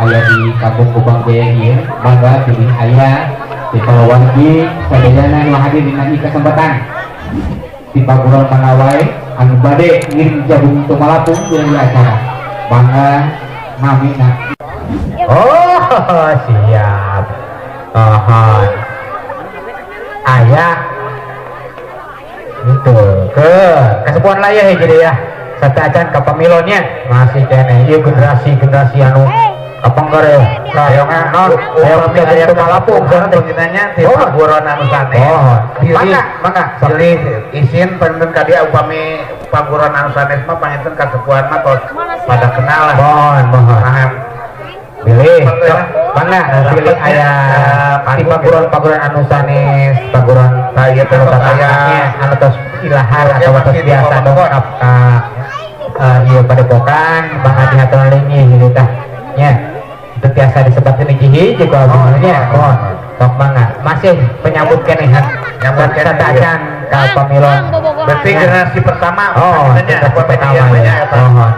Aya di Kampung Kubang Jaya ieu, mangga pilih aya di kalawargi sadayana nu hadir dina ieu kesempatan. Di paguron mana wae anu bade ngiring jabung tumalapung dina acara, mangga namina. Oh, siap. Oh, aya itu ke kasepuhan lah ya, jadi ya sateuacan ka pamilonnya masih keneh ieu generasi generasi anu kapengker ya. Hoyong non hoyong Upami aya tumalapung kasepuhan pangintennya ti paguron anu sanes. Oh, Pilih mangga, mangga. Pilih isin panginten ka dia, upami paguron anu sanes mah panginten kasepuhan mah tos pada kenal lah. Mohon, mohon. Paham. Pilih sok, mangga pilih aya di paguron-paguron anu sanes, paguron Nah, ieu teh anu tos aya. tatangnya anu tos ilahar Oke, atau tos masih di biasa wewengkon. Dongkap ka ieu padepokan, mangga dihatur linggih gitu tah nya. Itu biasa disebutkeun hiji-hiji ku abdi nya. Mohon, sok mangga, masih penyambut keneh. Nyambut keneh, sateuacan ka pamilon. Berarti generasi pertama Oh, pangintennya, generasi upami pertama ieu mah ya. nya eta. Mohon.